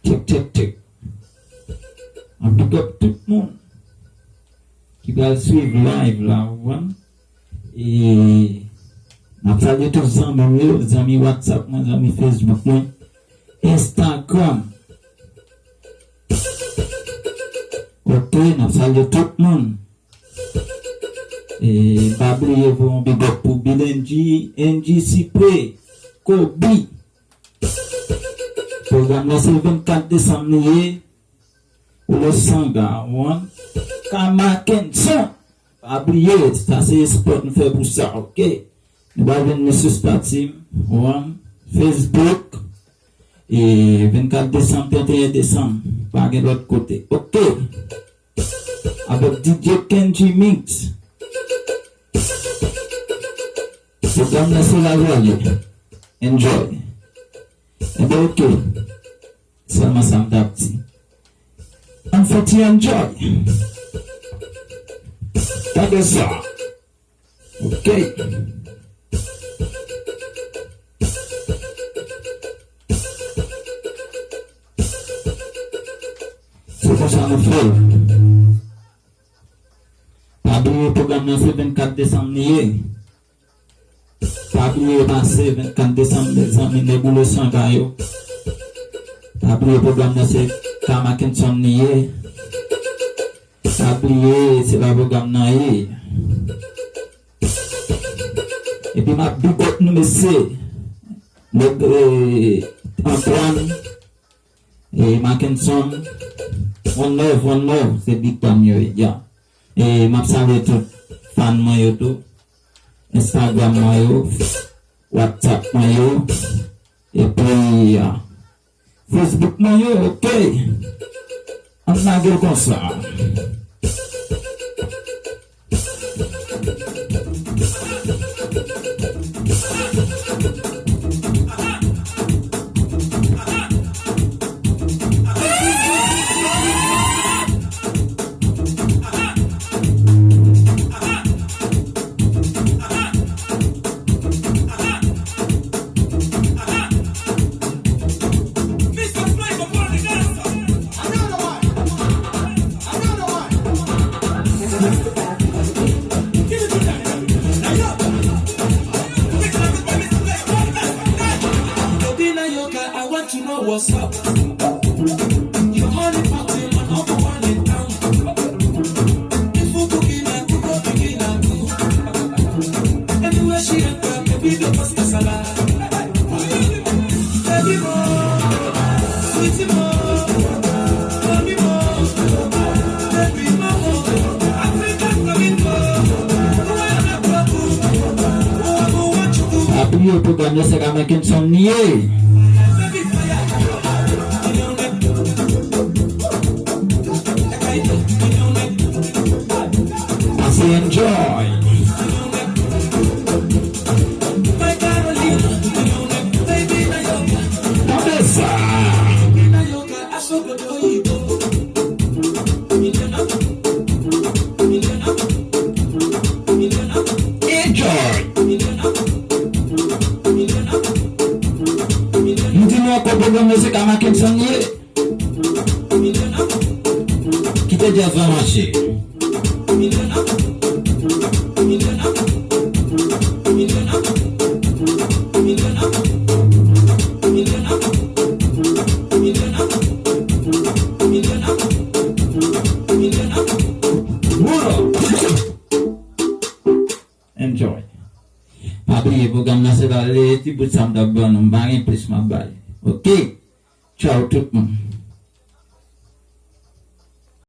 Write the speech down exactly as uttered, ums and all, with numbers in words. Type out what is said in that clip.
Tchèk, tchèk, tchèk. An big up tout moun ki pral swiv live la, ou konprann? E n ap salye tout zanmi m yo, zanmi WhatsApp mwen, zanmi Facebook mwen, Instagram. Ok, n ap salye tout moun. E pa bliye voye yon big up pou Bill N G, N G Sipre, Kobe. Pwogram nan se vennkat desanm li ye. Pou le sanga, wan. Kamakenson. Pa bliye, sa se espò nou fè pou sa, ok? Nou va jwenn nou sou Statim, wan. Facebook. E vennkat desanm, trannteyen desanm. Pa gen lòt kote, ok? Avèk D J Kenji Mix. Pwogram nan se la l ye. Enjoy. Enben, ok. Sèlman sa m t ap di. Ann fè ti enjoy. Tande sa. Ok. Se konsa nou fè l. Pa bliye pwogram nan se vennkat desanm li ye. Pa bliye pase vennkat desanm, mezanmi, nèg ou le sanga yo. Pa bliye pwogram nan se Kamakenson li ye. Pa bliye se pa pwogram nan ye. Epi m ap big up nou mesye. Nèg, eh, Antoine. E Mackenson, one love, one love, se big time yo ye, ya. E m ap salye tout fan mwen yo tou, Instagram mwen yo, WhatsApp mwen yo, epi, ya, Facebook mwen yo, ok. Ann lage l konsa. Pa bliye pwogram nan se Kamakenson li ye. Pase enjoy. Tande sa. Enjoy. M di nou ankò, pwogram nan se Kamakenson ye. Kite djaz la mache. Enjoy. Pa bliye, pwogram nan se la l ye, ti bout sa m t ap ban nou, m pa gen plis m ap bay. Ok? Tchaw tout moun.